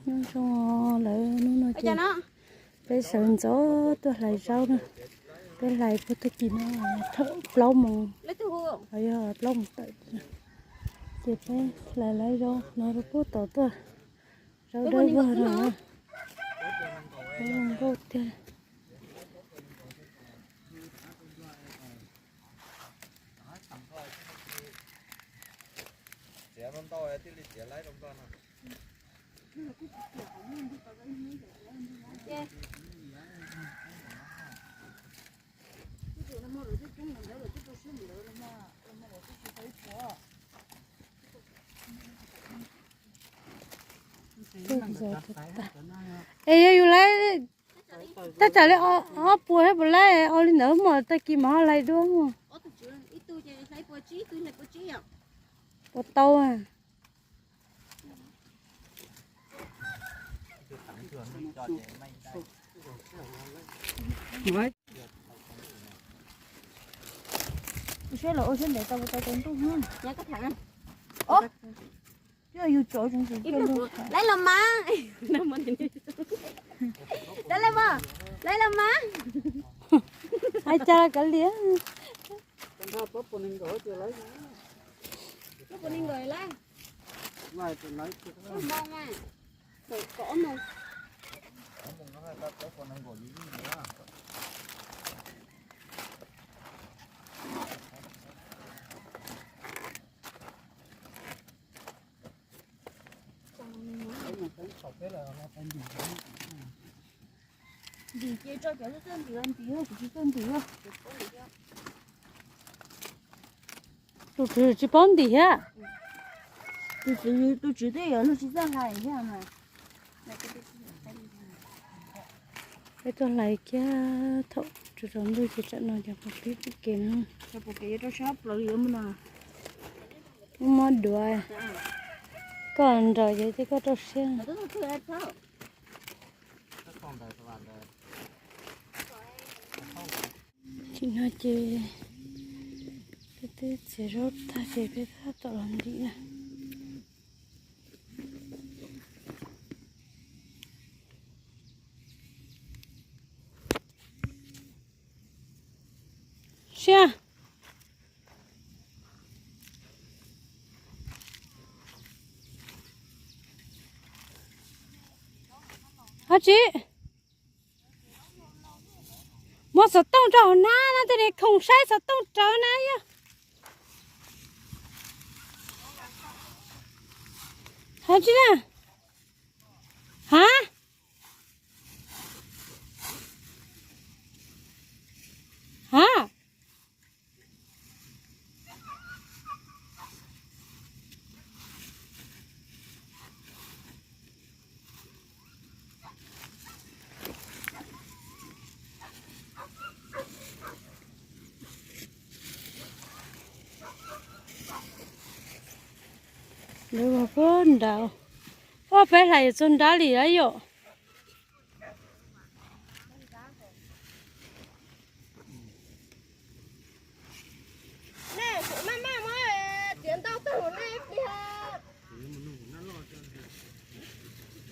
Nyob zoo lawm, hnub no ces peb sawv ntxov tuaj hlais zaub na. Peb hlais puag tag kis no thaum plaub moos, yog plaub moos tawm ces peb hlais lawv zaub no rau puag tom tuaj. Zaub dawb vog no, zaub zoo nkauj tiag. Es yog yus laib, tab tsam li ob puas thiab puas laib, ua li ntawd mas tag kis mas ho hlais dua. Ua tau. Ua siab los ua siab ntev tau tau tau ntuj. Laib los mas, laib los mas, laib los mas. Hais cas los kav liam. Ntim ces tso cov txoj ntim los ntim, kuv tsis txawj ntim. Tus tswv tsis paub ntim thiab. Tus tswv twb yuav luag tsis txawj hlais thiab mas. Peb tuaj hlais kiag thaum tsaus ntuj ces tsam no cov pom pib pub kev no. Cov pom kev yuav rau sab plaws yuav mus no. Muab duav, koj nraus ces koj rau siab. Tsim no ces peb twb txiav zaub tag ces peb tab tom los ntim na. Siab. Ab tsi, muab xov tooj rau hauv hnab na, tej ni khoom saib xov tooj rawv na yog. Hab tsi na. Hab. Hab. Lawv ua puag nrad, ua peb hlais yuav txog nrab li lawm yom. Nej kuv maj maj muab tiav ntau tag nej pliag.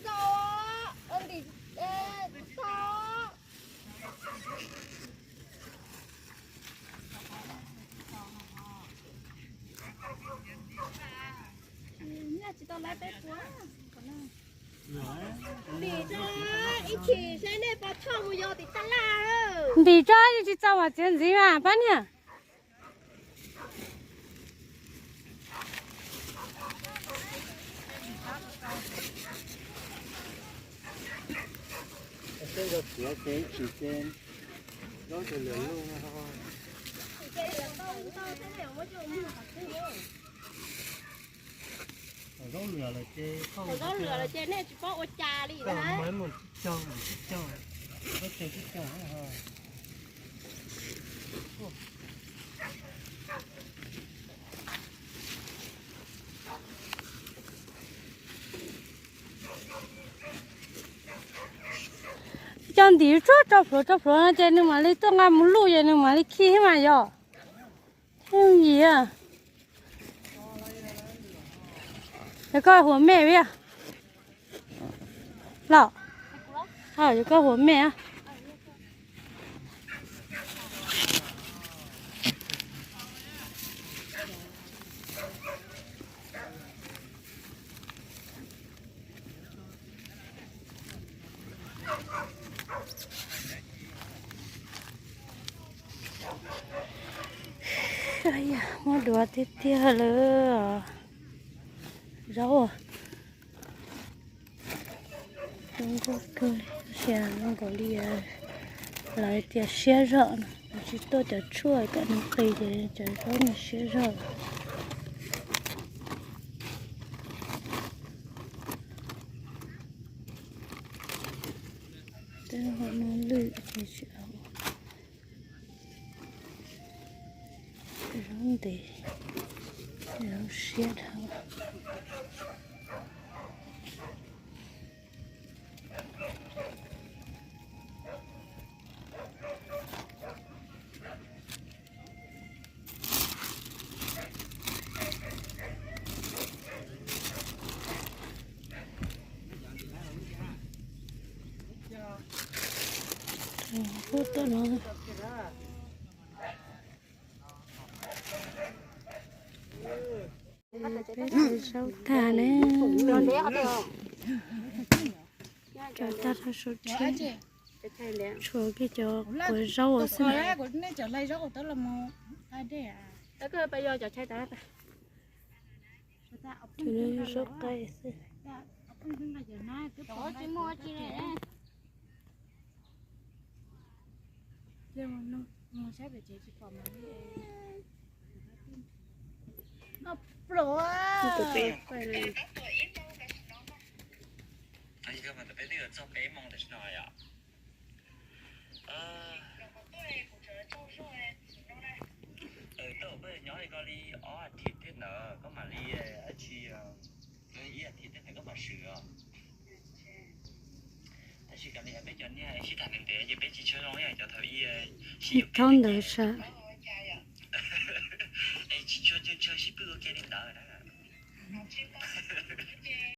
Tau, ntim tau. Tsis tau lawv peb puas. Ntim tso, ib chim saib nej pov tshoj mus yos tim taj laj. Ntim tso, yeej tsis txaus mas txiav ntxiv mas pab niag. Zaub lwam lawm ces, zaub lwam lawm ces nej tsis paub ua cas li na. Cov ntim tsuag rau plhuav rau plhuav no ces nws mam li tuaj nqa mus luj ces nws mam li khi thiab mas yog. Yim, es koj huam me vim. Los, yuav koj huam mej. Muab duav tiag tiag lawm. Zaub zoo nkauj kawg li, zoo nkaus li lawv tias siab zog no, tsis tuaj cov tshuaj kom nws qis ces cov zaub nws siab zog. Twb ho no lwj ces tsis zaub ntev, zaub siab dhau. Ub, tuaj no. Peb tais zaub tag ne. Cov tag rau saum tsheb, tshuav kiag cov quav zaub xwb. Tus no yog zaub qaib xwb. Nyob li koj li ob athiv thiab ntawd koj mam li, ib athiv thiab ntawd koj mam swm os. Tab sis kam li peb cov niag sib tham ntev ntev ces peb tsis tshua zoo ib yam cov thaum ib sib yuav thaum ntawd sas.